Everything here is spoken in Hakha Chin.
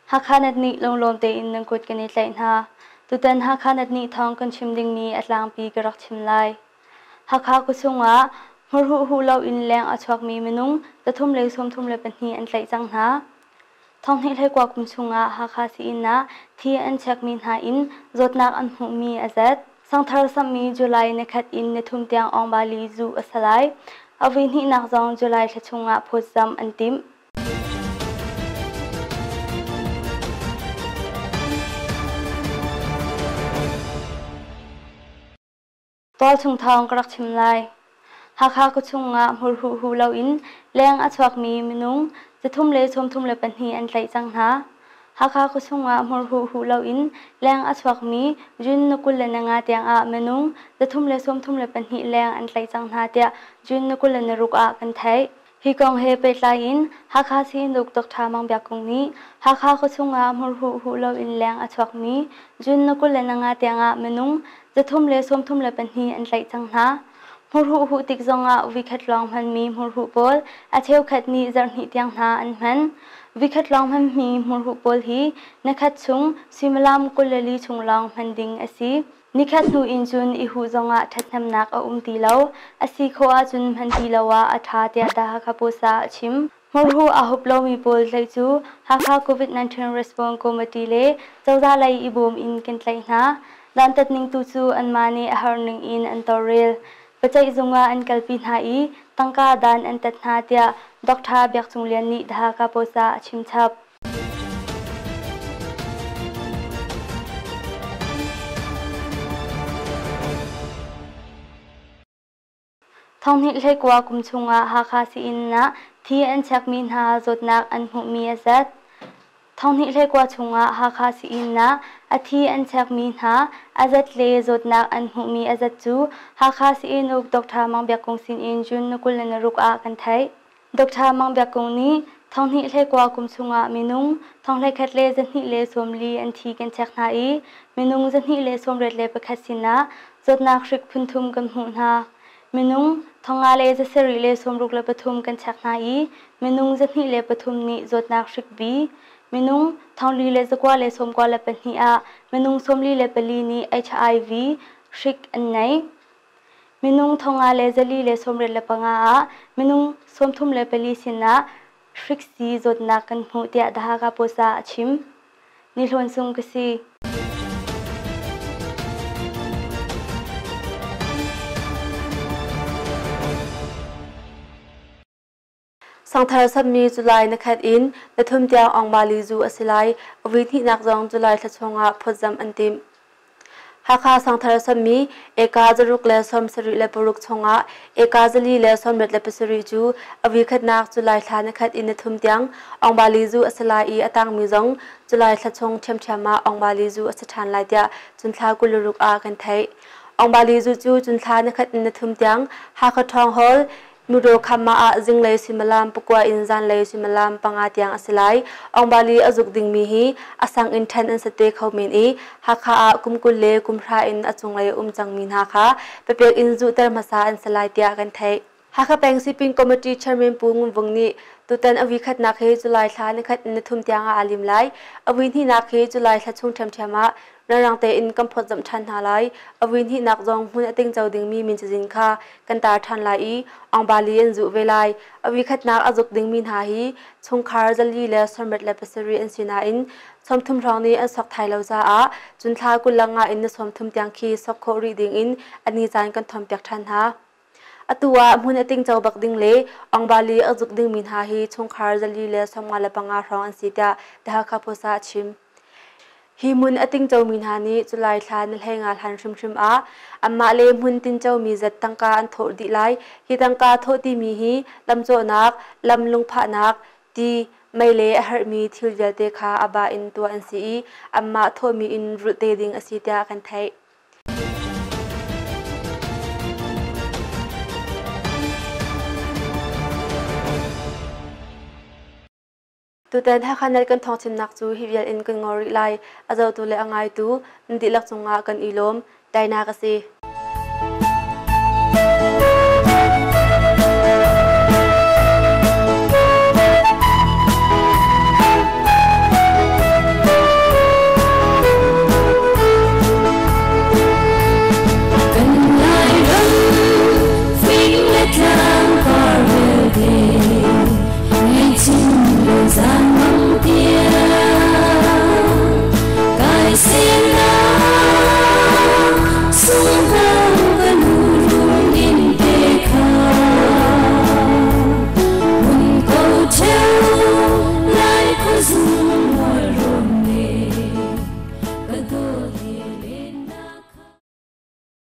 Hakha Net nih lunglawm tein nan kut kan i tlaih hna. Tutan Hakha Net nih thawng kan chim dingmi a tlangpi ka rak chim lai. Hakha khuachung ah hmurhuh huh loin leng a chuakmi minung 332 an tlaih cang hna. Thonghnih hleikua kum chungah Hakha sii-inn ah thi an chekmi hna in zawtnak an hmuhmi a zat. Sangthar samhmi July nikhat in nithum tiang Awngbali zu a si lai. A vuihnihnak zong July thla chungah phawtzamh an timh. Tualchung thawng ka rak chim lai. Hakha khuachung ah hmurhuh hu loin leng a chuakmi minung 332 an tlaih cang hna. Hakha khuachung ah hmurhuh hu loin leng a chuakmi June ni 25 tiang ah minung 332 leng an tlaih cang hna tiah June ni 26 ah kan theih. Hi kong he pehtlai in Hakha Sii-inn Dr. Mang Biak Kung nih Hakha khuachung ah hmurhuh huh loin leng a chuakmi June ni 25 tiang ah minung 332 an tlaih cang hna. Hmurhuh huh tik zongah vikhat lawng hmanmi hmurhuh pawl a cheukhat nih zarhhnih tiang hna an hman. Vikhat lawng hmanmi hmurhuh pawl hi nikhat chung suimilam 24 chung lawng hman ding a si. Nikhat hnu in cun i huh zongah ṭhathnemnak a um ti lo. A si khawh ahcun hman ti lo ah a ṭha tiah The Hakha Post ah a chim. Hmurhuh aa hup lomi pawl tlaih cu Hakha COVID-19 Response Committee le cozah lei i bawm in kan tlaih hna. Dantat ning tu cu anmah nih a har ning in an tawlrel. Biaceih zung ah an kalpi hna i tangka dan an tat hna tiah Dr. Biak Cung Lian nih The Hakha Post ah a chim chap. Thonghnih hleikua kum chungah Hakha sii-inn ah thi an chekmi hna zawtnak an hmuhmi a zat. Thonghnih hleikua chungah Hakha sii-inn ah a thi an chekmi hna a zat le zawtnak an hmuhmi a zat cu Hakha sii-inn uk Dr. Mang Biak Kung sinin June ni 26 ah kan theih. Dr. Mang Biak Kung nih thonghnih hleikua kum chungah minung thonghleikhat le 240 an thi kan chek hna i minung 281 sinah zawtnak hrik phunthum kan hmuh hna. Minung 5,763 kan chek hna i minung 203 nih zawtnak hrik B, minung 4,992 ah minung 44 nih HIV hrik an ngei. Minung 5,485 ah minung 34 sinah hriksii zawtnak kan hmuh tiah The Hakha Post ah a chim. Ni Hlawn Sung ka si. Sangthar sammi July nikhat in pathum tiang Aungmali zu a si lai. A vuihnihnak zong July thla chungah phawtzamh an timh. Hakha sangthar sammi eka 676 chungah eka 487 cu a vuikhatnak July thla nikhat in nithum tiang Aungbali zu a si lai i a tangmi zong July thla chung ṭhiamṭhiam ah Aungbali zu a si ṭhan lai tiah cun thla 26 ah kan theih. Aungbali zu cu cun thla nikhat in nithum tiang Hakha Ṭhawng Hall Muraw Khamma ah zinglei suimilam pakua in zanlei suimilam panga tiang a si lai. Aungbali a zuk dingmi hi a sang in ṭhen an si te kho men i Hakha ah kum 20 le kum hra in a cunglei a um cangmi hna kha papek in zuhter hmasa an si lai tiah kan theih. Hakha Peng Sipin Committee Chairman Pu Ngun Vung nih tutan a vuikhatnak hi July thla nikhat in nithum tiang ah aa lim lai. A vuihnihnak hi July thla chung ṭhiamṭhiam ah Ralrang tein kan phawtzamh ṭhan hna lai. A vuihnihnak zong hmun a tingco dingmi min cazin kha kan tar ṭhan lai i Aungbali an zuh ve lai. A vuikhatnak a zuk dingmi hna hi chungkhar 477 an si nain 30 hrawng nih an sok thai lo caah cun thla 25 in ni 30 tiang khi sok khawh rih dingin a ni caan kan thompiak ṭhan hna. Atu ah hmun a tingco bak ding le Aungbali a zuk dingmi hna hi chungkhar 455 hrawng an si tiah The Hakha Post ah a chim. Hi hmun a tingcomi hna nih July thla ni 15 hlan hrimhrim ah anmah le hmun tincomi zat tangka an thawh dih lai. Hi tangka thawh timi hi lamcawhnak, lam lungphahnak, ti, mei le a herhmi thil vialte kha a ba in tuah an si i anmah thawhmi in rulh te ding a si tiah kan theih. Tutan Hakha Net kan thawngchimnak cu hi vial in kan ngol rih lai. A zohtu le a ngaitu nan dihlak cungah kan i lawm. Tainak a si.